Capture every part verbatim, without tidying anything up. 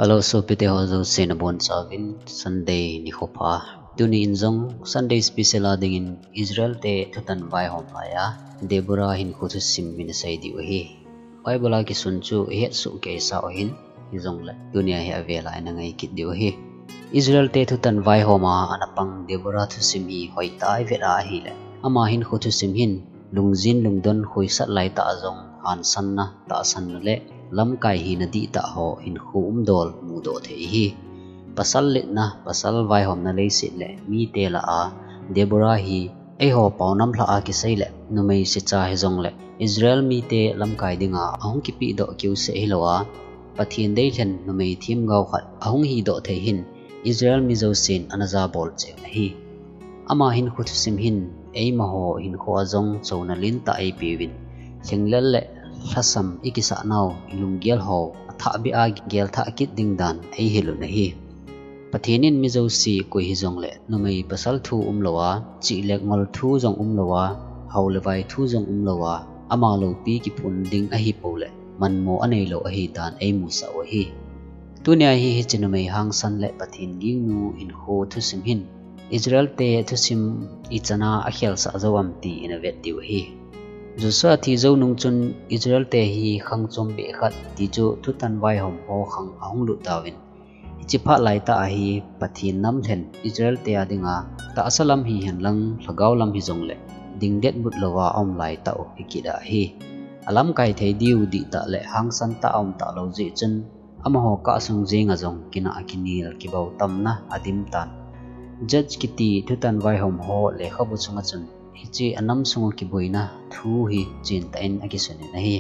Hello, sopite ho jouse nabonchauvin Sunday nikho pha. Tuni in jong Sunday special a dingin Israel te thutan vaihom laiya Deborah hinkho thusim ina sei diu ahi. Bible a kisun chu ihet soh kei sa u ahin, hijongle tunia hi avel a ina ngai kit diu ahi. Israel te thutan vaihom a ana pang Deborah thusim hi hoitah a ivet a ahile, ama hinkho thusim hin lungjin lungdon khoisat laitah a jong hansanna, tahsanna le lamkai hina dihtah ho hinkho umdol mudoh thei ahi. Pasal letna, pasal vaihomna leiset le mite lah a Deborah hi eiho paonam lhah a kisei le numei secha hijongle Israel mite lamkai dinga ahung kipehdoh keu seh hilou a, Pathen deilhen numei themgao khat ahung hidoh thei hin Israel mi jousen ana jabol cheh un ahi. Ama hinkho thusim hin eimaho hinkho a jong chouna lentah eipeuvin, lhinglel le lhasam ikisah nau ilunggel ho athahbeh a gelthah kit ding dan eihil un ahi. Pathen in mi jouse koi hijongle numei pasal thu umlou a, chih le ngol thu jong umlou a, hao le vai thu jong umlou a, ama loupi kiphun ding ahipou le manmo aneilou ahi dan eimusah u ahi. Tunia hi hiche numei hangsan le Pathen gingnu hinkho thusim hin Israel te thusim ichan a akhelsah jou am ti ina vet diu ahi. Joshua thi jou nung chun Israel te hi khang chombeh khat ti chu thutan vaihom ho khang ahung lut tauvin, hiche phat laitah a hi Pathen nam lhen Israel te a dinga tahsa lam hihen lang lhagao lam hijongle dingdet but louva aum laitah u hikit ahi. Alamkai thei diu dihtah le hangsan tah a um talou jeh chun amaho kah sung jenga jong kinah kinel kibautamna adim tan. Judge kiti thutan vaihom ho lekhabu sunga chun hiche anam sunga kiboina thu hi chentah in akisun in ahi.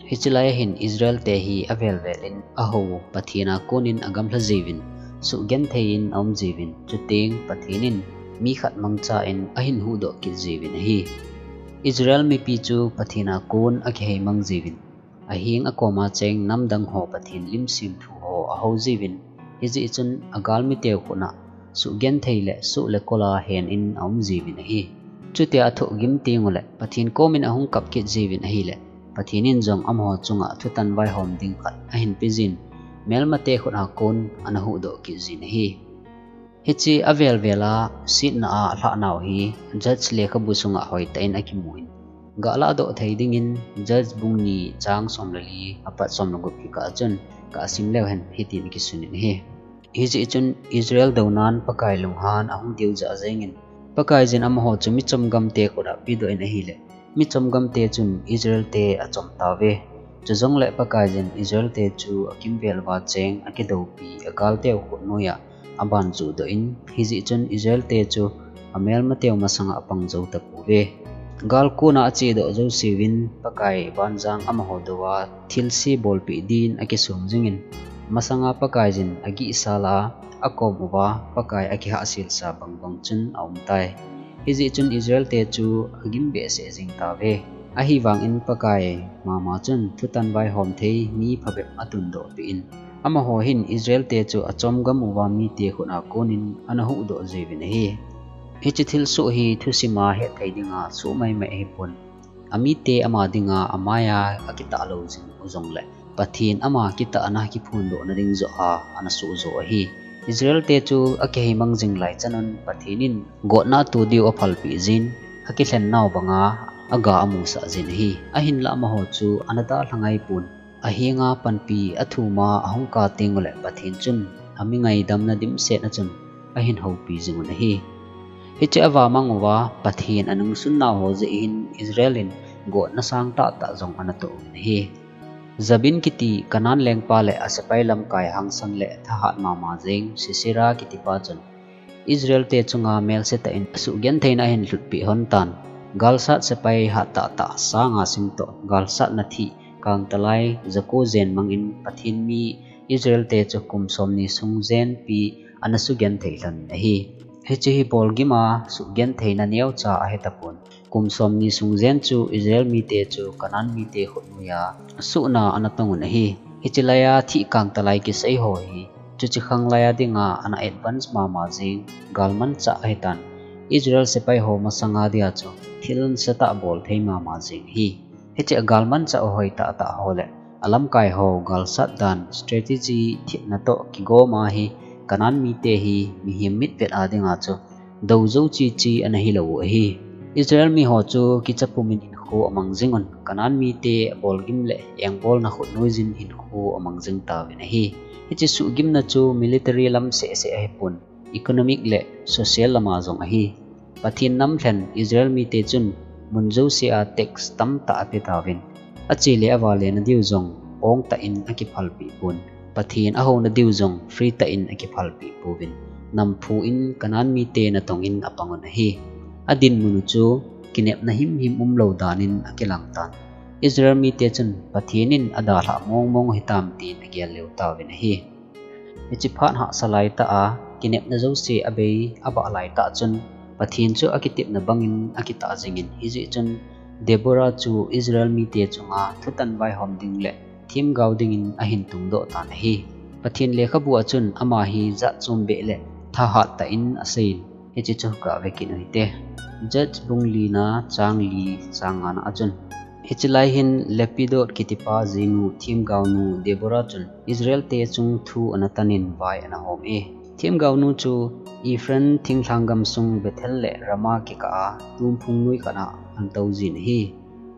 Hiche lai a hin Israel te hi avel vel in ahou Pathen a konin agamlha jiuvin, suhgenthei in aum jiuvin, chuteng Pathen in mi khat mangcha in ahin huhdoh kit jiuvin ahi. Israel mipi chu Pathen a kon akiheimang jiuvin, aheng akoma cheng namdang ho Pathen lim semthu ho ahou jiuvin, hijeh chun agalmi teu khut a suhgenthei le suh le kol a hen in aum jiuvin ahi. Chutia athohgim tengule Pathen komin ahung kap kit jiuvin ahile, Pathen in jong amaho chunga thutan vaihom ding khat ahin pe jin, melmate khut a kon ana huhdoh kit jin ahi. Hiche avel vel a setna a alhah nau hi Judge lekhabu sunga hoitah in akimun, gah lahdoh thei dingin Judge bung ni chang som le li apat som le gup kikah a chun, kasim leu hen hitin akisun in ahi. Hijeh chun Israel dounan Pakai lunghan ahung diu jah jengin, Pakaiyin amaho chu michom gamte khut a pedoh in ahile, michom gamte chun Israel te achom tauve. Chujongle Pakaiyin Israel te chu akimvel uva cheng akidoupi agalteu khut noiya aban juhdoh in, hijeh chun Israel te chu amelmateu masanga apang jou tapouve. Gal kona achedoh jouseuvin Pakai banjang amaho douva thilse bolpeh din akisong jingin, masanga Pakaiyin agihsal a akom uva Pakai akihahselsa bangbang chun aumtai. Hijeh chun Israel te chu agim behseh jing tauve. Ahivangin Pakai mama chun thutan vaihom thei mi phabep atundohpeh in, amaho hin Israel te chu achom gam uva mite khut a konin ana huhdoh jiuvin ahi. Hiche thilsoh hi thusim a hetthei dinga soh maimai ahipon, amite ama dinga amaiya akitah lou jing u jongle Pathen ama kitahna kiphondohna ding joh a ana soh jo ahi. Israel te chu akiheimang jing lai chanun Pathen in gotna atoh diu aphalpeh jin, akilhen nau banga aga amusah jin ahi. Ahinla amaho chu ana dalha ngaipon, ahenga panpi athum a ahung kap tengule Pathen chun ami ngaidamna dimset a chun ahin houpi jingun ahi. Hiche avamang uva Pathen anungsun nau ho jeh hin Israel in gotna sangtah tah jong ana toh uvin ahi. Jabin kiti Canaan lengpa le asepai lamkai hangsan le thahat mama jeng Sisera kitipa chun Israel te chunga melsetah in asuhgentheina ahin lhutpeh lhon tan. Galsat sepai hattah tah sang nga sing toh galsatna thih kangtalai jako jen mangin Pathen mi Israel te chu kum somni sung jenpi ana sugenthei lhon in ahi. Hiche hi bolgim a suhgentheina neocha ahi tapon. Kum somni sung jen chu Israel mite chu Canaan mite khut noiya suhna ana tongun ahi. Hiche laiya thih kangtalai kisei ho hi chuche khanglaiya dinga ana advance mama jeng galmanchah ahitan. Israel sepai ho masanga dia chu thil nasatah bolthei mama jeng ahi. Hiche agalmanchah u hoitah tah ho le alamkai ho galsat dan strategy thipna toh kigom a hi Canaan mite hi mihem mitvet a dinga chu dou jou chi chi ana hilou u ahi. Israel mi ho chu kicha pumin hinkho amang jing un, Canaan mite abolgim le engbolna khut nuijin hinkho amang jing tauvin ahi. Hiche suhgimna chu military lam seh seh ahipon, economic le social lama jong ahi. Pathen nam lhen Israel mite chun mun jouse a tax tamtah ape tauvin, ache le avale na diu jong ong tah in akiphalpeh pon, Pathen ahouna diu jong free tah in akiphalpeh pouvin, namphu in Canaan mite natong in apang un ahi. Adinmun u chu kinepna himhim umlou dan in akilang tan. Israel mite chun Pathen in adalhah mong mong u hitam tin agel leu tauvin ahi. Hiche phat hahsa laitah a kinepna jouse abei abah laitah chun Pathen chu akitepna bangin akitah jingin, hijeh chun Deborah chu Israel mite chunga thutan vaihom ding le themgao dingin ahin tungdoh tan ahi. Pathen lekhabu a chun ama hi jat chom beh le thahat tah in aseiyin, hiche chu gave kit u hite. Judges bung lina chang li chang ngana a chun, hiche lai hin Lapidot kitipa jinu themgaonu Deborah chun Israel te chung thu ana tanin vai ana hom e. Themgaonu chu Ephraim thinglhang gamsung Bethel le Ramah kikah a tumphung noi khat a ana tou jin ahi.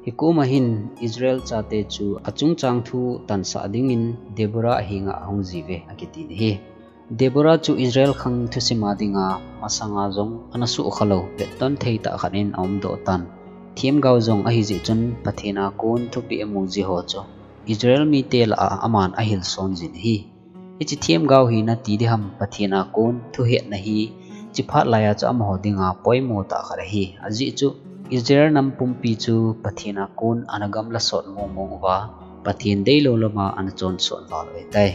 Hikoma hin Israel chate chu achungchang thu tansah dingin Deborah henga ahung jiuve akitin ahi. Deborah chu Israel khang thusim a dinga masanga jong ana sukha lou, vetton thei tah khat in aumdoh tan. Themgao jong ahijeh chun Pathen a kon thupeh amu ji ho chu Israel mite lah a aman ahilson jin ahi. Hiche themgao hi nati diham Pathen a kon thuhetna hi hiche phat laiya chu amaho dinga poimo tah khat ahi. Ajeh chu Israel nam pumpi chu Pathen a kon ana gamla sot mong mong uva, Pathen deilou lama ana chonsot val u ahitai.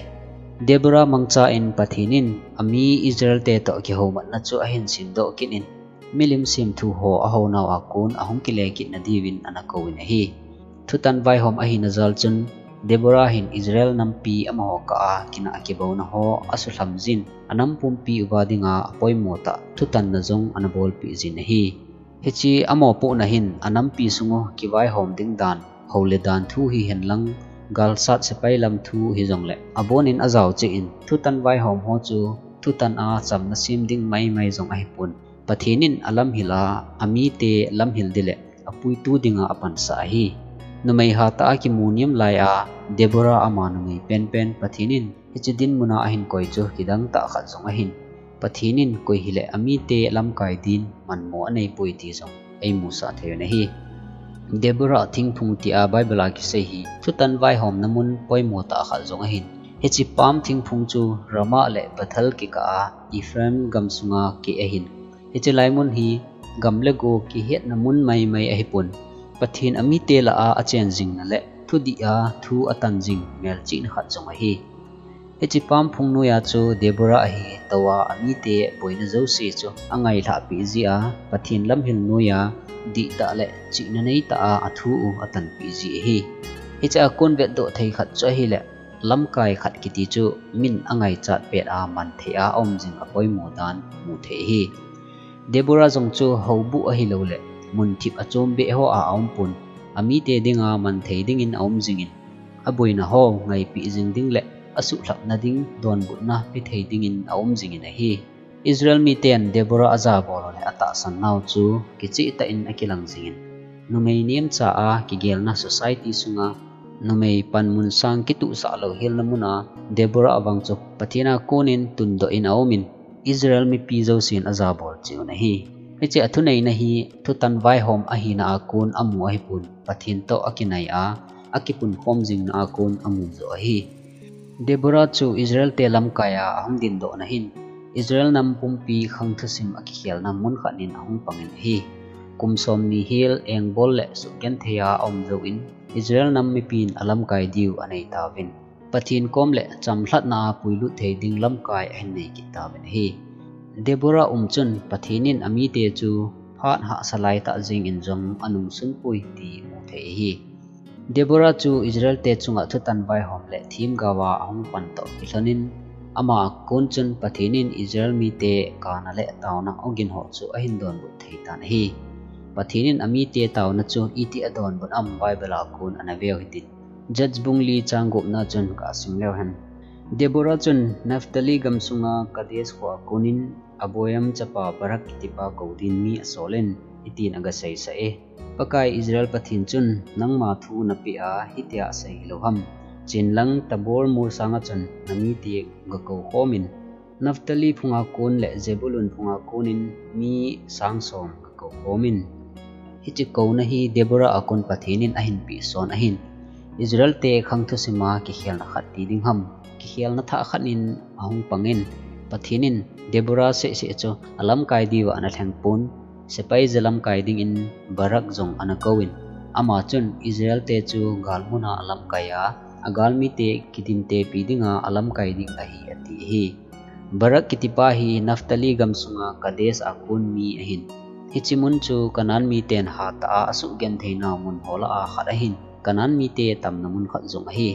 Deborah mangcha in Pathen in ami Israel te toh kihoumatna chu ahin simdoh kit in, milim semthu ho ahounau a kon ahung kile kitna diuvin ana kouvin ahi. Thutan vaihom ahina jal chun Deborah hin Israel nampi amaho kah a kinah kibouna ho asuhlham jin, anam pumpi uva dinga apoimo tah thutanna jong ana bolpeh jin ahi. Hiche amopohna hin anampi sung u kivaihom ding dan, hou le dan thu hihen lang, galsat sepai lam thu hijongle abonin ajao cheh in, thutan vaihom ho chu thutan a chamna sem ding maimai jong ahipon, Pathen in alamhil a, amite lamhil ding le apuitu dinga apansah ahi. Numei hatah a kimu niam laiya Deborah ama numei penpen Pathen in hiche dinmuna ahin koi chu kidang tah khat jong ahin, Pathen in koi hile amite lamkai din manmo aneipoi ti jong eimusah thei un ahi. Deborah thingphung tia Bible a kisei hi thutan vaihomna mun poimo tah khat jong ahin, hiche palm thingphung chu Ramah le Bethel kikah a Ephraim gamsunga kikah ahin, hiche lai mun hi gam le go kihetna mun maimai ahipon, Pathen amite lah a achen jingna le thudih a thu atan jing melchihna khat jong ahi. Hiche palm phung noiya chu Deborah hi touva amite boina jouse chu angailhah peh jia, Pathen lamhil noiya dihtah le chihna neitah a athu u atanpeh ji ahi. Hiche a kon vetdoh thei khat chu ahile, lamkai khat kiti chu min angaichat pet a manthei a aum jing apoimo dan muthei ahi. Deborah jong chu houbuh ahiloule munthip achombeh hoa aumpon, amite dinga manthei dingin aum jingin, aboina ho ngaipeh jing ding le asuhlhapna ding donbutna pethei dingin aum jingin ahi. Israel miten Deborah ajabol u le atahsan nau chu kichehtah in akilang jingin, numei nemcha a kigelna society sunga numei panmun sang kitohsah lou helna muna Deborah vang chu Pathen a konin tundoh in aumin, Israel mipi jousen ajabol cheh un ahi. Hiche athuneina hi thutan vaihom ahina a kon amu ahipon, Pathen toh akinai a akipunkhom jingna a kon amu joh ahi. Deborah chu Israel te lamkai a ahung dindohna hin, Israel nam pumpi khang thusim akikhelna mun khat in ahung pangin ahi. Kum somni hel engbol le suhgenthei a aum jouvin, Israel nam mipin alamkai diu anei tauvin, Pathen kom le chamlhatna a puilut thei ding lamkai ahin nei kit tauvin ahi. Deborah um chun Pathen in amite chu phat hahsa laitah jengin jong anungsunpoi ti muthei ahi. Deborah chu Israel te chunga thutan vaihom le themgao a ahung pan toh kilhonin, ama a kon chun Pathen in Israel mite kana le taona ogin ho chu ahin donbut thei tan ahi. Pathen in amite taona chu iti adonbut am Bible a kon ana veu hitin. Judges bung li chang gupna chun kasim leu hen. Deborah chun Naphtali gamsunga Kadesh khoa konin Aboiam chapa Barak kitipa kou din mi asolin, hitin aga seisah e, Pakai Israel Pathen chun nangma thu napeh a hitia asei hilou ham. Chenlang Tabor molsanga chun namite gakou khomin, Naphtali phunga kon le Zebulun phunga konin mi sang som gakou khomin. Hiche kouna hi Deborah a kon Pathen in ahin pehson ahin. Israel te khang thusima kikhelna khat ti ding ham. Kikhelna thah khat in ahung pangin, Pathen in Deborah sehseh chu alamkai diuva ana lhengpon, sepai jalamkai dingin Barak jong ana kouvin. Ama chun Israel te chu galmuna alamkai a, agalmite kidintepi dinga alamkai ding ahi ati ahi. Barak kitipa hi Naphtali gamsunga Kadesh a kon mi ahin. Hiche mun chu Canaan miten hatah a asugentheinau mun ho lah a khat ahin. Canaan mite tamna mun khat jong ahi.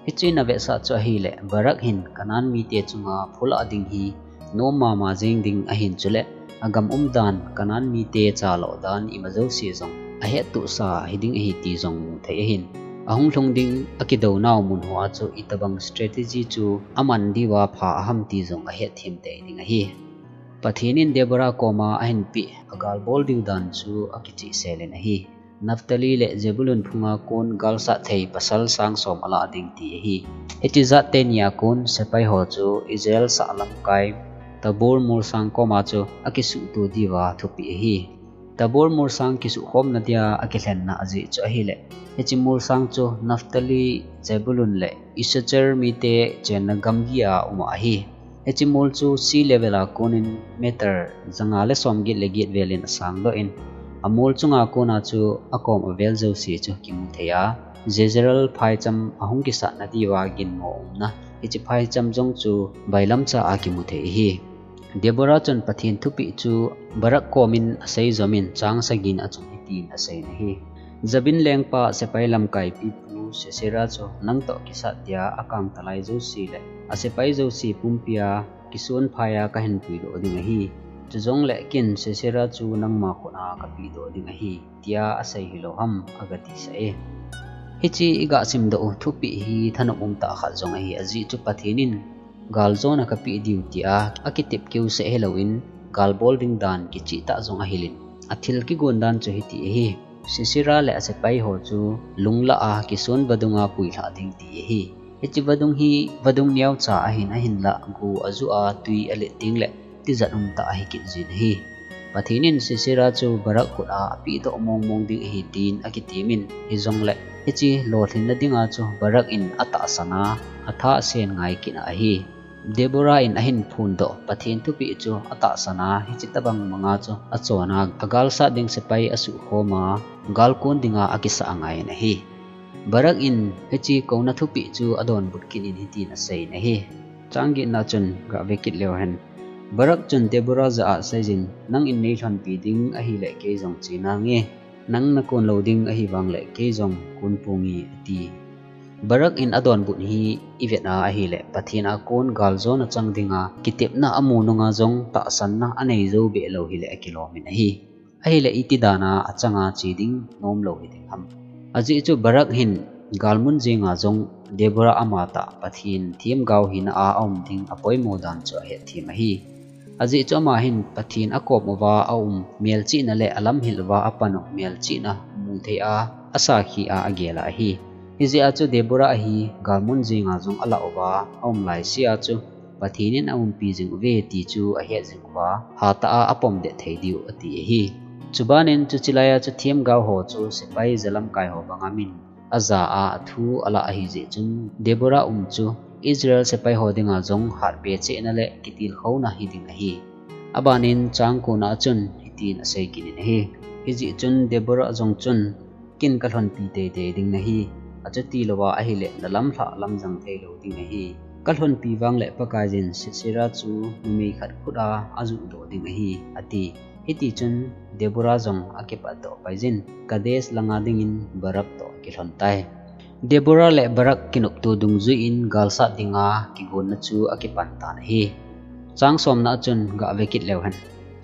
Hiche in avetsah chu ahileh, Barak hin Canaan mite chunga phulah ding hi nom mama jeng ding ahin chuleh, agam umdan Canaan mite chaloh dan ima jouse jong ahettohsa hiding ahi ti jong muthei ahin. Ahung lhung ding akidounau mun hoa chu itobang strategy chu aman diuva pha aham ti jong ahetthem tei ding ahi. Pathen in Deborah koma ahinpeh agalbol diu dan chu akichehselin ahi. Naphtali le Zebulun phunga kon galsat thei pasal sang som alah ding ti ahi. Hiche jat teni a kon sepai ho chu Israel sahlamkai Tabor molsang koma chu akisuhto diuva thupeh ahi. Tabor molsang kisuhkhomna dia akilhenna ajeh chu ahileh, hiche molsang chu Naphtali, Zebulun le Issachar mite chenna gamgi a um ahi. Hiche mol chu sea level a konin meter janga le somget le get velin asangdoh in, amol chunga kona chu akom avel jouse chu kimuthei a, Jezreel phaicham ahung kisatna diuva ginmo umna, hiche phaicham jong chu bailamcha a kimuthei ahi. Deborah chun Pathen thupeh chu Barak komin aseijomin chang sagina chun hitin aseiyin ahi. Jabin lengpa sepai lamkaipipu Sisera chu nangtoh kisat dia akangtalai jouse le asepai jouse pumpia kisonphaiya kahin puidoh ding ahi. Chujongle ken Sisera chu nangma khut a kapehdoh ding ahi, tia asei hilou ham, agatisah e. Hiche igasimdoh u thupeh hi thanom umtah khat jong ahi, ajeh chu Pathen in galjona kapeh diu tia akitep keuseh hilouvin, galbol ding dan kichehtah jong ahilin, athil kigon dan chu hiti ahi. Sisera le asepai ho chu lunglah a kison vadunga puilhah ding ti ahi. Hiche vadung hi vadung neocha ahin, ahinlah go ajoh a twi alet tengle tijat umtah ahi kitjin ahi. Pathen in Sisera chu Barak khut a apehdoh mongmong ding ahi tin akitemin, hijongle hiche lolhinna dinga chu Barak in atahsan a, atha asen ngai kit ahi. Deborah in ahin phondoh Pathen thupeh chu atahsan a, hiche tobang manga chu achon a, agalsat ding sepai asuhkhom a, gal kon dinga akisah angaiyin ahi. Barak in hiche kouna thupeh chu adonbut kit in hitin aseiyin ahi. Chang getna chun gave kit leu hen. Barak chun Deborah jah a aseiyin, nangin neilhonpi ding ahileh kei jong che nange, nang nakon lou ding ahivangleh kei jong kon ponge, ati. Barak in adonbut hi ivet a ahileh, Pathen a kon galjona chang dinga kitepna amu nunga jong tahsanna anei jou behlou hileh akilomin ahi. Ahileh iti dana achanga che ding nomlou hiding ham. Ajeh chu Barak hin galmun jenga jong Deborah amatah Pathen themgao hina a aum ding apoimo dan chu ahetthem ahi. Ajeh chu ama hin Pathen akom uva aum melchihna le alamhil uva apan u melchihna muthei a, asakhi a agel ahi. Hijeh a chu Deborah hi galmun jenga jong alah uva aum laisea chu Pathen in aumpi jing uve ti chu ahet jing uva, hatah a apomdet thei diu ati ahi. Chubanin chuche laia chu themgao ho chu sepai jalamkai ho banga min aja a, athu alah ahijeh chun Deborah um chu Israel sepai ho dinga jong hatpechehna le kitilkhouna hiding ahi. Abanin chang kona a chun hitin asei kit in ahi. Hijeh chun Deborah jong chun, ken kalhonpi teitei ding nahi, achutilouva ahileh nalamlhah lamjang theilou ding ahi. Kalhonpi vangleh Pakaiyin Sisera chu numei khat khut a ajuhdoh ding ahi, ati. Hitichun Deborah jong akipatdoh paiyin, Kadesh langa dingin Barak toh akilhon tai. Deborah le Barak kinopto dungjuiyin galsat dinga kigonna chu akipan tan ahi. Chang somna a chun gave kit leu hen.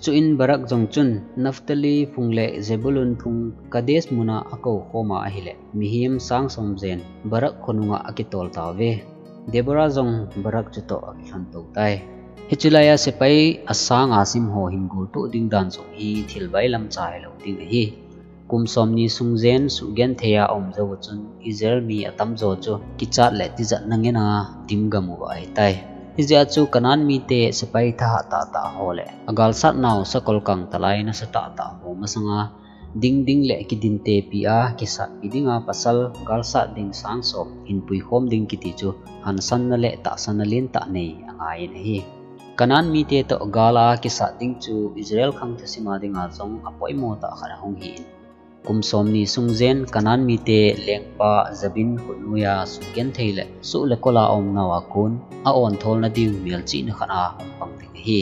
Chuin Barak jong chun Naphtali phung le Zebulun phung Kadesh muna akou khoma ahile, mihem sang som jen Barak khonunga akitol tauve. Deborah jong Barak chutoh akilhon tou tai. Hiche laia sepai asanga sim ho hin gultoh ding dan jong hi thil bailam cha hilou ding ahi. Kum somni sung jen suhgenthei a aum jou chun Israel mi atamjo chu kichat le tijatna ngena dim gam uva ahitai. Hijeh a chu Canaan mite sepai thahat tahtah ho le agalsat nau sakol kangtalai nasa tahtah ho masanga dingding le kidintepi a kisatpi dinga pasal galsat ding sang som hin puikhom ding kiti chu hansanna le tahsanna lentah nei angaiyin ahi. Canaan mite toh gal a kisat ding chu Israel khang thusima dinga jong apoimo tah khat ahung hin, kum somni sung jen Canaan mite lengpa Jabin khutnoiya suhgenthei le suh le kol a aumnauva kon a-ontholna diu melchihna khat a hung pang ding ahi.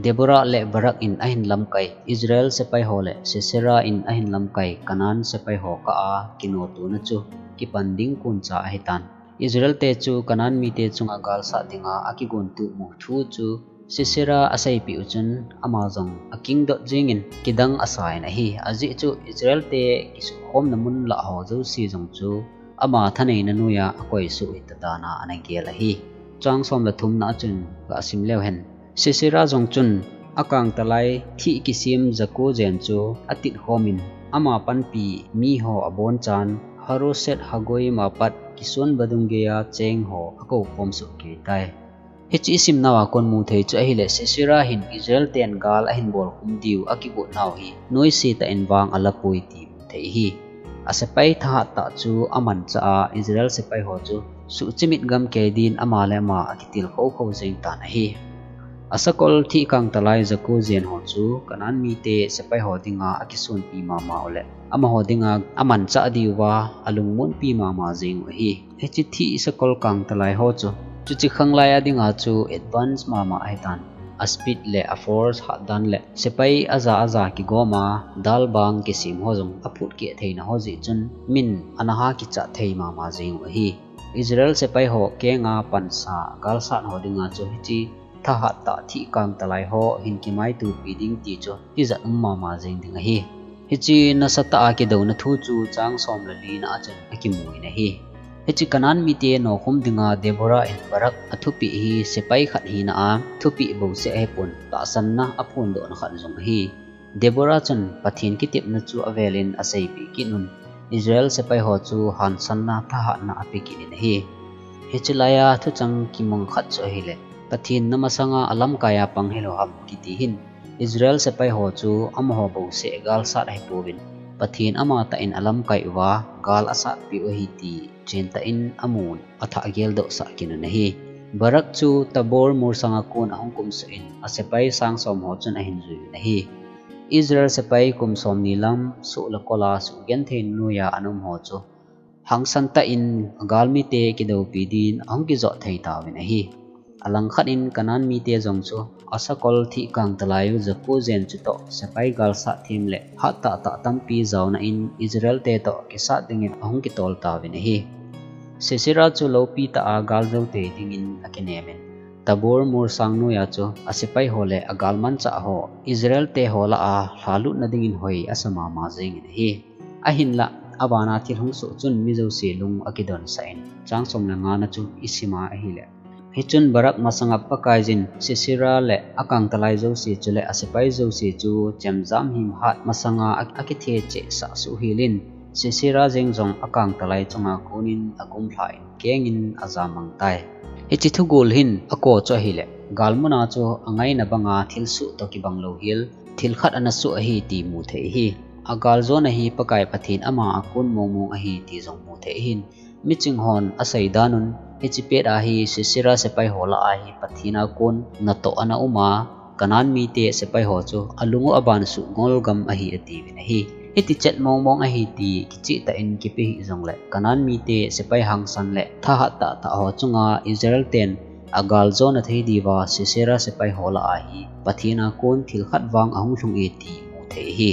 Deborah le Barak in ahin lamkai Israel sepai ho le Sisera in ahin lamkai Canaan sepai ho kah a kinotona chu kipan ding koncha ahitan. Israel te chu Canaan mite chunga galsat dinga akigontuhmu thu chu Sisera aseipeh u chun ama jong akingdot jengin kidang asan ahi. Ajeh chu Israel te kisukhomna mun lah ho jouse jong chu ama thaneina noiya akoisuh hita dan a ana gel ahi. Chang som le thumna a chun gasim leu hen. Sisera jong chun akangtalai thih kisem jako jen chu atitkhomin ama panpi miho abonchan Haroset Hagoyim a pat kisonbadung geiya cheng ho akoukhom soh kei tai. Hiche isimnauva kon muthei chu ahile Sisera hin Israel ten gal ahin bolkhum diu akigot nau hi noise tah in vang alapoi ti muthei ahi. Asepai thahat tah chu amanchah a Israel sepai ho chu suhchimit gam kei din ama le ama akitilkhou khou jeng tan ahi. Asakol thih kangtalai jako jen ho chu Canaan mite sepai ho dinga akisonpi mama u le amaho dinga amanchah diuva alungmonpi mama jeng u ahi. Hiche thih sakol kangtalai ho chu chuche khanglai a dinga chu advance mama ahitan. Aspeed le aforce hatdan le sepai aja aja kigoma dalbang kisem ho jong aphut keh theina ho jeh chun min ana ha kichat thei mama jeng u ahi. Israel sepai ho kenga pansa galsat ho dinga chu hiche thahat tah thih kangtalai ho hin kimaitopi ding ti chu tijat um mama jeng ding ahi. Hiche nasatah a kidouna thu chu chang som le lina a chun akimun ahi. Hiche Canaan mite nokhum dinga Deborah in Barak athupeh hi sepai khat hina a thupeh bouseh ahipon tahsanna aphondohna khat jong ahi. Deborah chun Pathen kitepna chu avelin aseipeh kit un Israel sepai ho chu hansanna thahatna ape kit in ahi. Hiche laia thuchang kimang khat chu ahile Pathen na masanga alamkaiya pang hilou ham kiti hin Israel sepai ho chu amaho bouseh galsat ahipouvin Pathen amatah in alamkai uva gal asatpeh u ahi ti chentah in amun athah geldohsah kit un ahi. Barak chu Tabor molsanga kon ahung kumsuh in asepai sang som ho chun ahin jui un ahi. Israel sepai kum somni lam suh le kol a suhgenthei noiya ana um ho chu hangsan tah in agalmite kidoupi din ahung kijot thei tauvin ahi. Alangkhat in Canaan mite jong chu asakol thih kangtalai u jako jen chutoh sepai galsat them le hat tahtah tampi jaona in Israel te toh kisat dingin ahung kitol tauvin ahi. Sisera chu loupitah a galjou thei dingin akinemin Tabor molsang noiya chu asepai ho le agalmanchah ho Israel te ho lah a lhalutna dingin hoi asa mama jengin ahi. Ahinlah abana thil hung soh chun mi jouse lung akidonsah in chang som le ngana chu isima ahile, hichun Barak masanga Pakaiyin Sisera le akangtalai jouse chule asepai jouse chu chemjam himhat masanga a- akithechehsah suhhel in Sisera jeng jong akangtalai chunga konin agumlha in kengin ajamang tai. Hiche thugol hin akou chu ahile, galmuna chu angaina banga thilsoh toh kibang louhel thil khat ana soh ahi ti muthei ahi. Agaljona hi Pakai Pathen ama a kon mongmong ahi ti jong muthei ahin, miching hon asei danun hiche pet a hi Sisera sepai ho lah a hi Pathen a kon natoh ana um a, Canaan mite sepai ho chu alung u abansuh ngol gam ahi atiuvin ahi. Hiti chet mongmong ahi ti kichehtah in kipe hih jongle Canaan mite sepai hangsan le thahat tahtah ho chunga Israel ten agaljona thei diuva Sisera sepai ho lah a hi Pathen a kon thil khat vang ahung lhung e ti muthei ahi.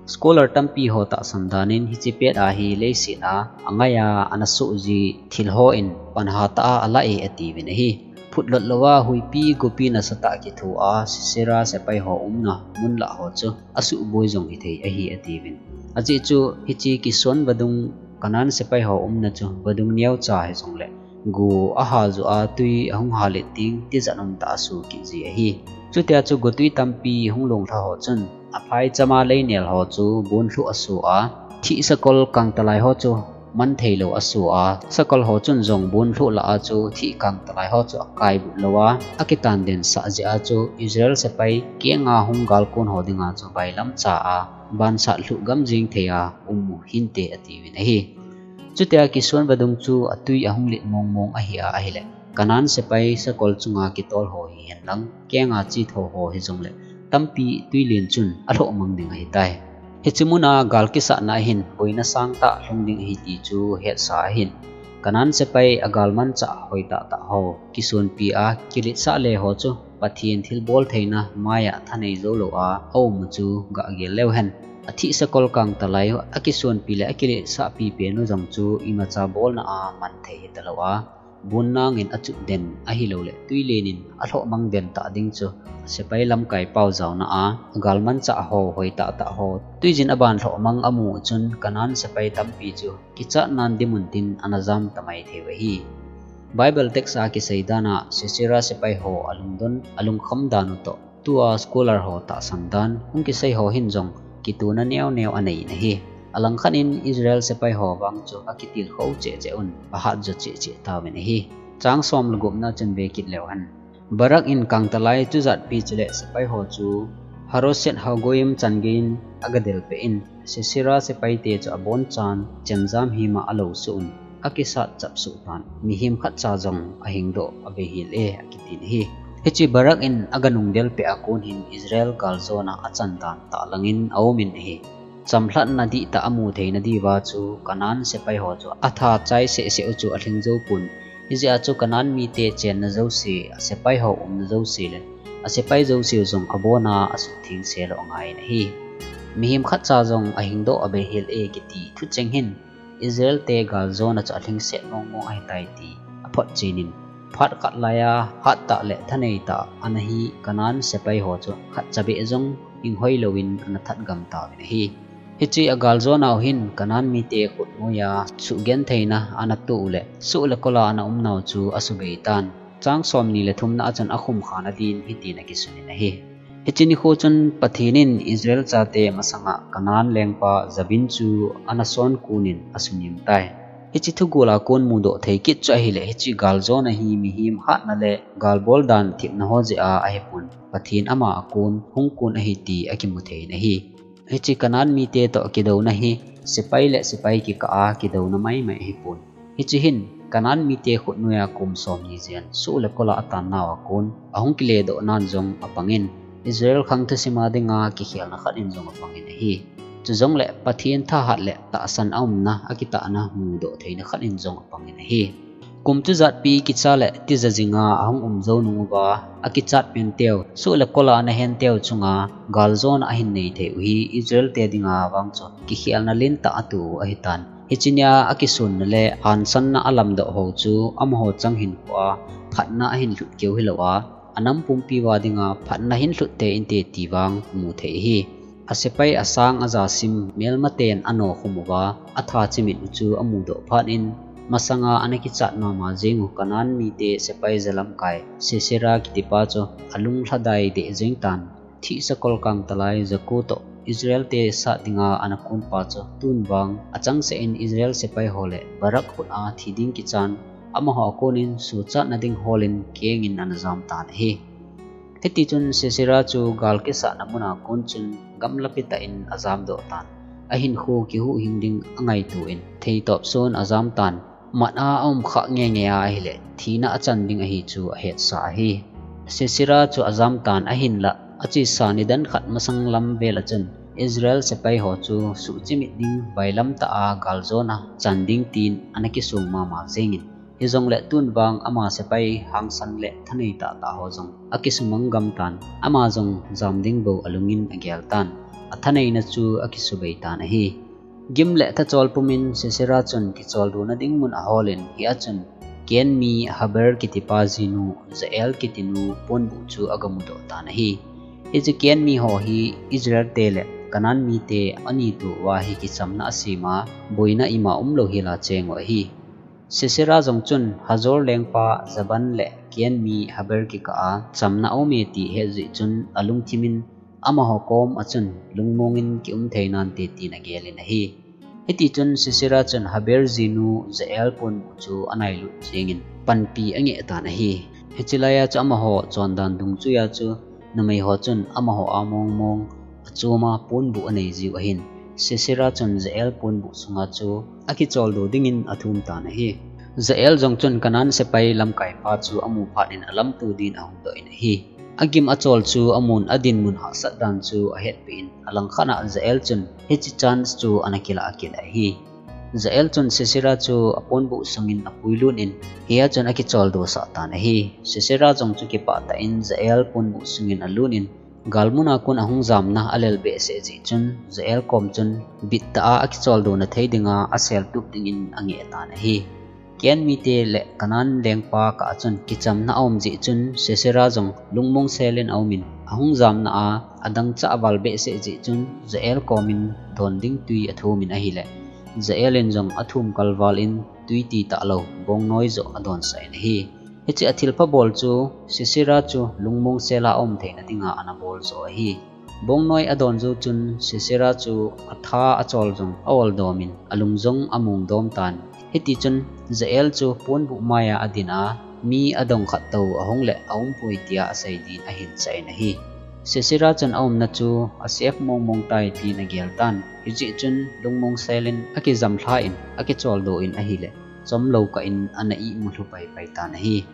Scholar tampi ho tahsan danin hiche pet a hi leiset a angaiya ana soh ji thil hon panha tah a ala e atiuvin ahi. Phutlot louva huipi gopi nasatah kithoa Sisera sepai ho umna mun lah ho chu asuhboi jong hithei ahi atiuvin. Ajeh chu hiche kison vadung Canaan sepai ho umna chu vadung neocha hijongle go ahal joh a twi ahung halet ding tijat umtah a soh kit ji ahi. Chutia chu gotwi tampi hung longlha ho chun aphai chama leinel ho chu bonlhuh asoh a, thih sakol kangtalai ho chu mantheilou asoh a, sakol ho chun jong bonlhuh lah a chu thih kangtalai ho chu akaibut louva, akitan den sah jeh a chu Israel sepai kenga hung galkon ho dinga chu bailam cha a, bansat lhuh gam jing thei a um u hinte atiuvin ahi. Chutia kison vadung chu atwi ahung let mongmong ahi a ahile, Canaan sepai sakol chunga kitol ho hihen lang, kenga chetho ho hijongle tampi twilen chun alhoh mang ding ahitai. Hiche muna gal kisatna ahin boina sangtah lhung ding ahi ti chu hetsa ahin, Canaan sepai agalmanchah hoitah tah ho kisonpi a kiletsah le ho chu Pathen thilbol theina maiya thanei joulou a aum u chu gah gel leu hen. Athih sakol kangtalai akisonpi le akiletsahpi penu jong chu imacha bolna a manthei hitalou a, bon nangin achut den ahiloule twilen in alhoh mang den tah ding chu sepai lamkai pao jaona a, agalmanchah ho hoitah tah ho twigin aban lhoh mang amu chun Canaan sepai tampi chu kichatnan dimun tin ana jam tamai theiu ahi. Bible text a kisei dan a Sisera sepai ho alungdon, alungkham dan u toh tua scholar ho tahsan dan hung kisei ho hin jong kitona neoneo anei in ahi. Alangkhat in Israel sepai ho vang chu akitilkhou chehcheh un, ahatjo chehcheh tauvin ahi. Chang som le gupna chun ve kit leu hen. Barak in kangtalai chujatpi chule sepai ho chu Haroset Hagoyim changeiyin agadelpeh in, Sisera sepaite chu abonchan chemjam hima alou suh un, akisat chapsuh tan, mihem khatcha jong ahingdoh abei hel e akitin ahi. Hiche Barak in aganung delpeh a kon hin Israel galjona achan dan tah langin aumin ahi. Chamlhatna dihtah amu theina diuva chu Canaan sepai ho chu atha chai sehseh u chu alhing joupon, hijeh a chu Canaan mite chenna jouse, asepai ho umna jouse le asepai jouseu jong abona asuhtheng sel u angaiyin ahi. Mihem khatcha jong ahingdoh abei hel e kiti thucheng hin Israel te galjona chu alhingset mongmong ahitai ti aphotchen in, phat khat laiya hattah le thaneitah ana hi Canaan sepai ho chu khatcha beh jong hing hoilouvin ana thatgam tauvin ahi. Hiche agaljona u hin Canaan mite khutnoiya suhgentheina ana toh u le, soh le kola ana umnau chu asubei tan. Chang somni le thumna a chun akhumkhana din hitin akisun in ahi. Hiche nikho chun Pathen in Israel chate masanga Canaan lengpa Jabin chu ana sonkon in asunem tai. Hiche thugol a kon mudoh thei kit chu ahile, hiche galjona hi mihem hatna le galbol dan thepna ho jeh a ahipon, Pathen ama a kon hungkon ahi ti akimu thei in ahi. Hiche Canaan mite toh kidouna hi sepai le sepai kikah a kidouna maimai ahipon. Hiche hin Canaan mite khutnoiya kum somni jen soh le kola atan nau a kon ahung kiledoh nan jong apangin, Israel khang thusim a dinga kikhelna khat in jong apangin ahi. Chujongle Pathen thahat le tahsan aumna akitahna mudoh theina khat in jong apangin ahi. Kum chujatpi kicha le tija jinga ahung um jou nung uva, akichat penteu, soh le kola ana henteu chunga galjona ahin nei thei u hi Israel te dinga vang chu kikhelna lentah atoh u ahitan. Hiche nia akisonna le hansanna alamdoh ho chu amaho chang hinkhoa phatna ahin lhut keu hilouva, anam pumpi uva dinga phatna hin lhut tei inte ti vang mu thei ahi. Asepai asang ajasim melmaten anokhum uva, atha chimit u chu amudoh phat in, masanga ana kichat mama jeng u Canaan mite sepai jalamkai Sisera kitipa chu alung lhadai deh jeng tan. Thih sakol kangtalai Jako toh Israel te sat dinga ana konpa chu tun vang achangseh in Israel sepai ho le Barak khut a thi ding kichan, amaho a konin suhchatna ding holin kengin ana jam tan ahi. Hitichun Sisera chu gal kisatna muna kon chun gamlapi tah in ajamdoh tan. Ahinkho kihuhhing ding angaito in theitop sun ajam tan. Mat a aum khah ngeingei a ahile, thina achan ding ahi chu ahetsa ahi. Sisera chu ajam tan ahinlah, achesa nidan khat masang lam vel a chun Israel sepai ho chu suhchimit ding bailam tah a galjona chan ding tin ana kisong mama jengin, hijongle tun vang ama sepai hangsan le thanei tahtah ho jong akisumang gam tan, ama jong jam ding bou alungin agel tan. athaneina chu akisubei tan ahi. Gim le thachol pumin Sisera chun kicholdo na ding mun aholin, hia chun Ken mi Heber kitipa jinu Jael kitinu ponbuh chu agamudoh tan ahi. Hiche Ken mi ho hi Israel te le Canaan mite anito uva hi kichamna asema, boina ima umlou hila cheng u ahi. Sisera jong chun Hazor lengpa Javan le Ken mi Heber kikah a chamna aume ti ahet jeh chun alungthimin amaho kom a chun lungmongin kium thei nante tin agelin ahi. Hiti chun Sisera chun Heber jinu Jael ponbuh chu anailut jengin panpi angeh tan ahi. Hiche laia chu amaho chondan dungjuia chu numei ho chun amaho a mongmong achoma ponbuh anei jiu ahin. Sisera chun Jael ponbuh sunga chu akicholdo dingin athum tan ahi. Jael jong chun Canaan sepai lamkaipa chu amu phat in alamto din ahungdoh in ahi. Agim achol chu amun adinmun hahsat dan chu ahetpeh in, alangkhat a Jael chun hiche chance chu ana kilah kit ahi. Jael chun Sisera chu aponbuh sungin apuilut in, hia chun akicholdo sah tan ahi. Sisera jong chu kipah tah in Jael ponbuh sungin alut in, galmun a kon ahung jamna alel behseh jeh chun Jael kom chun bittah a akicholdo na thei dinga aseltup dingin angeh tan ahi. Ken mite le Canaan lengpa kah a chun kichamna aum jeh chun Sisera jong lungmong selin aumin, ahung jamna a adangchah aval behseh jeh chun Jael komin don ding tui athumin ahile, Jael in jong athum kalval in tui titahlou bongnoi joh adonsah in ahi. Hiche athilpha bol chu Sisera chu lungmong sela aum theina dinga ana bol joh ahi. Bongnoi adon jou chun Sisera chu atha achol jong aoldomin, alung jong amongdom tan. Hiti chun Jael chu ponbuh maia adin a, mi adong khat tou ahung le aumpoi tia asei din ahinsah in ahi. Sisera chun aumna chu asafe mongmong tai tin agel tan. Hijeh chun lungmong selin akijamlha in, akicholdo in ahile, chomlou kah in ana ihmu lhu paipai tan ahi.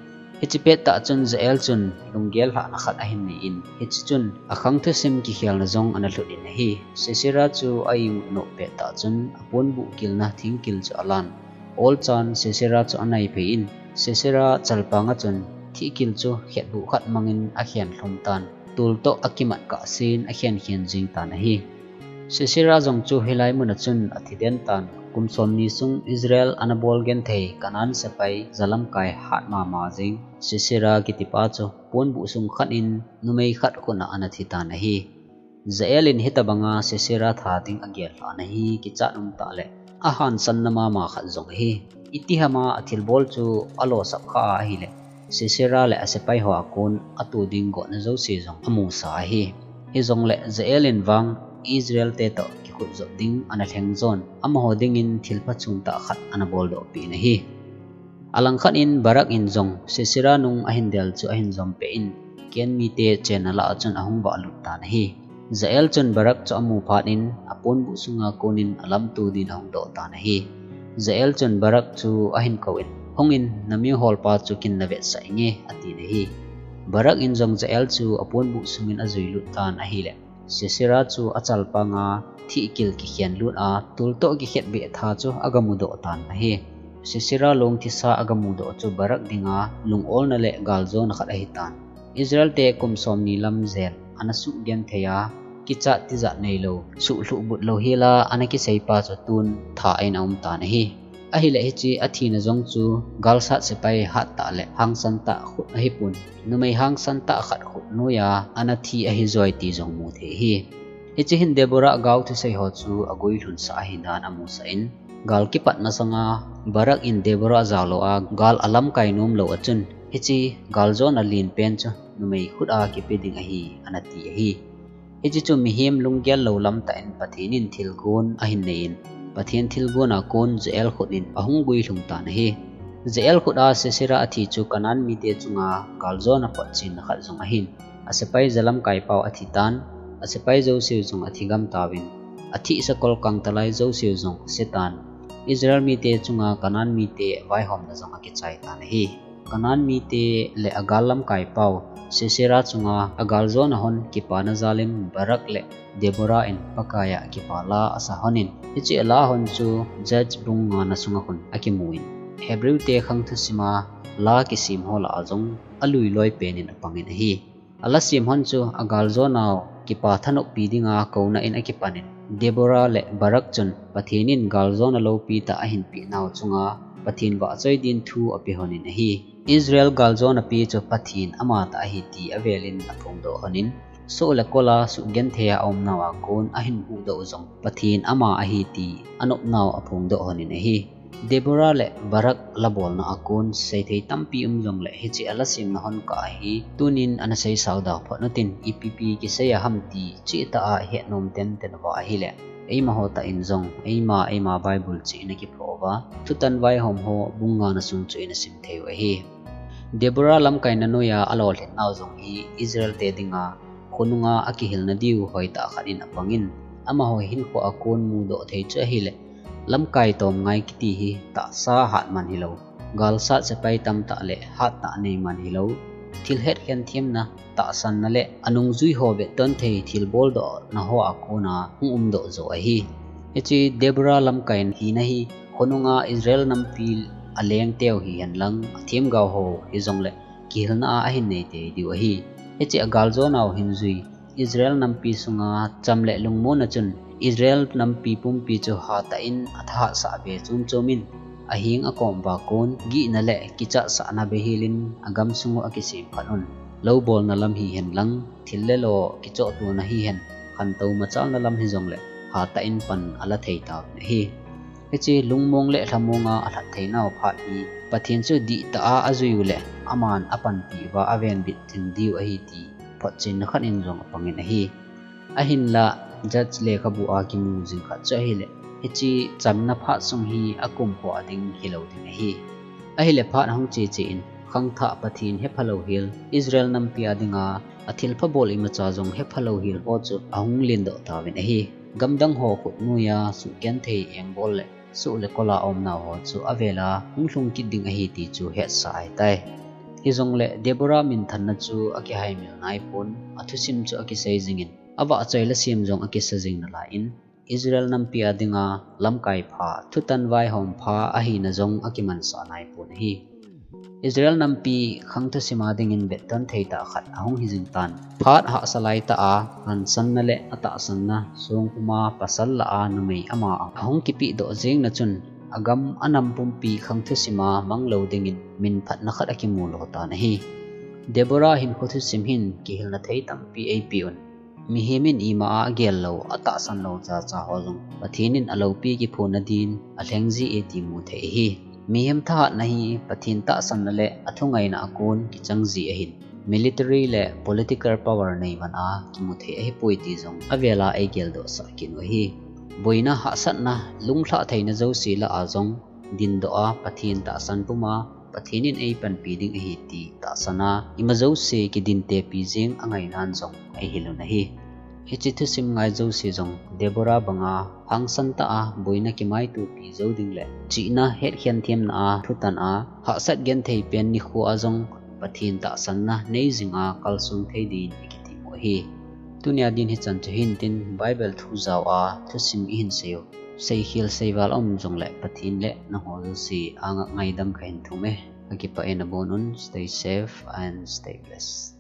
Hiche pettah chun Jael chun lunggel lhahna khat ahin neiyin, hiche chun akhang thusim kikhelna jong ana lhut in ahi. Sisera chu a-ihmut noh pettah chun aponbuh kilna thingkil chu alan. Olchan Sisera chu anaiphei in, Sisera chalpanga chun thihkil chu khetbuh khat mangin akhen lhum tan. Tol toh akimat kahsen akhenkhen jing tan ahi. Sisera jong chu hilai muna chun athi den tan. Kum somni sung Israel ana bol genthei Canaan sepai jalamkai hat mama jing Sisera kitipa chu ponbuh sung khat in numei khat khut a ana thi tan ahi. Jael in hitobanga Sisera tha ding agel lhahna hi kichat umtah le ahansanna mama khat jong ahi. Itihama athilbol chu alosap kha ahile, Sisera le asepai hoa kon ato ding gotna jouse jong amusa ahi. Hijongle Jael in vang Israel te toh kikhutjop ding ana lhengjon, amaho dingin thilpha chomtah khat ana boldohpeh in ahi. Alangkhat in Barak in jong Sisera nung ahin del chu ahin jompeh in, Ken mite chenna lah a chun ahung vahlut tan ahi. Jael chun Barak chu amu phat in aponbuh sunga konin alamto din ahung doh tan ahi. Jael chun Barak chu ahin kou in, hungin, namihol pa chu kin navetsah inge, atin ahi. Barak in jong Jael chu aponbuh sungin ajuilut tan ahile, Sisera chu achalpanga thihkil kikhenlut a, tol toh kikhetbeh tha chu agamudoh tan ahi. Sisera long thisa agamudoh chu Barak dinga lungolna le galjona khat ahitan. Israel te kum somni lam jel ana suhgenthei a, kichat tijat neilou, suhlhuhbut lou hela ana kiseipa chu tun tha a in aumtan ahi. Ahile hiche athina jong chu galsat sepai hattah le hangsan tah khut ahipon, numei hangsan tah khat khut noiya ana thi ahijoi ti jong muthei ahi. Hiche hin Deborah gao thusei ho chu aguilhunsah ahidan amusah in, gal kipat masanga Barak in Deborah jaolou a gal alamkai nomlou a chun, hiche galjona lenpen chu numei khut a kipe ding ahi, anati ahi. Hiche chu mihem lunggel lou lamtah in Pathen in thilgon ahin neiyin, Pathen thilgon a kon Jael khut in ahung guilhung tan ahi. Jael khut a Sisera athi chu Canaan mite chunga galjona photchenna khat jong ahin, asepai jalamkai pau athitan, asepai jouseu jong athigam tauvin, athih sakol kangtalai jouseu jong asetan, Israel mite chunga Canaan mite vaihomna jong akichai tan ahi. Canaan mite le agal lamkai pau Sisera chunga agaljona hon kipana jalin Barak le Deborah in Pakaiya kipa la asa honin, hiche ala hon chu Judges bung ngana sunga khun akimun, Hebrew te khang thusima la kisim ho lah a jong aluiloi penin apangin ahi. Alasem hon chu agaljonau kipa thanoppi dinga kouna in akipanin, Deborah le Barak chun Pathen in galjona loupi tah ahinpeh nau chunga Pathen vahchoi din thu ape honin ahi. Israel galjona pi chu Pathen amatah ahi ti avelin aphongdoh honin, soh le kola suhgenthei a aumnau a kon ahin huhdoh u jong Pathen ama ahi ti anopnau aphongdoh honin ahi. Deborah le Barak labolna a kon seithei tampi um jongle hiche alasemna hon kah ahi tunin ana seisao da phot utin, ipi ipi kisei a ham ti chehtah a ihet nom tenten uva ahile, eima ho tah in jong eima eima Bible cheh in akipho uva, Thutan Vaihom ho bung nga na sung chu in asim thei u ahi. Deborah lamkaina noiya alolhin nau jong hi Israel te dinga khonunga akihilna diu hoitah khat in apangin, amaho hinkho a kon mudoh thei chu ahile, lamkai tomngai kiti hi tahsa hatman hilou, galsat sepai tamtah le hattah neiman hilou, thil hetkhen themna tahsanna le anungjui ho vetton thei thilboldohna ho a kona hung umdoh jo ahi. Hiche Deborah lamkai hina hi khonunga Israel nampi alengteu hihen lang, athemgao ho hijongle kihilna a ahin nei tei diu ahi. Hiche agaljonau hinjui Israel nampi sunga cham le lungmonna chun Israel nampi pumpi chu hatah in athahatsah be chomchom in, aheng akom uva kon gihna le kichatsahna beihel in agam sung u akisem phat un, loubolna lam hihen lang, thil le lo kichohtona hihen, khantou machalna lam hijongle hatah in pan ala thei tauvin ahi. Hiche lungmong le lhamonga alhat theinau phat hi Pathen chu dihtah a ajui u le aman apanpi uva avenbit jing diu ahi ti photchenna khat in jong apangin ahi. Ahinla, Judges lekhabu a kimu jing khat chu ahile, hiche chamna phat sung hi akumkho a ding hilou ding ahi. Ahile phat ahung cheche in, khangthah Pathen hephalou hel, Israel nampi a dinga athilpha bol imacha jong hephalou hel ho chu ahung lendoh tauvin ahi. Gamdang ho khut noiya suhgenthei engbol le soh le kola aumnau ho chu avela hung lhung kit ding ahi ti chu hetsa ahitai. Hijongle Deborah minthanna chu akihaimil naipon, athusim chu akisei jingin, avahchoi lasem jong akisa jing nalai in, Israel nampi a dinga lamkai pha, thutan vaihom pha ahina jong akimansah naipon ahi. Israel nampi khang thusim a dingin vetton thei tah khat ahung hijing tan. Phat hahsa laitah a, hansanna le atahsanna, songpum a pasal lah a numei ama ahung kipehdoh jengna chun, agam anam pumpi khang thusim a manglou dingin minphatna khat akimulo tan ahi. Deborah hinkho thusim hin kihilna thei tampi eipeh un. Mihem in ima a agel lou, atahsan lou chacha ho jong Pathen in aloupi kiphonna din alheng jie ti muthei ahi. Mihem thahatna hi Pathen tahsanna le athungaina a kon kichang ji ahin, military le political power neiman a kimuthei ahipoi ti jong avela eigeldohsah kit u ahi. Boina, hahsatna, lunglhah theina jouse lah a jong dindoh a, Pathen tahsan puma Pathen in eipanpi ding ahi ti tahsan a, ima jouse kidintepi jeng angainan jong eihil un ahi. Hiche thusim ngai jouse jong Deborah banga hangsan tah a boina kimaitopi jou ding le chihna, hetkhen themna a thutan a, hahsat genthei pen nikho a jong Pathen tahsanna nei jing a kalsong thei din ikitemu ahi. Tunia din hichan chu hintin, Bible thu jao a thusim ihin sei u, seikhel seival aum jongle Pathen le nangho jouse anga ngaidam kahin thum e. Kakipah e, nabon un, stay safe and stay blessed.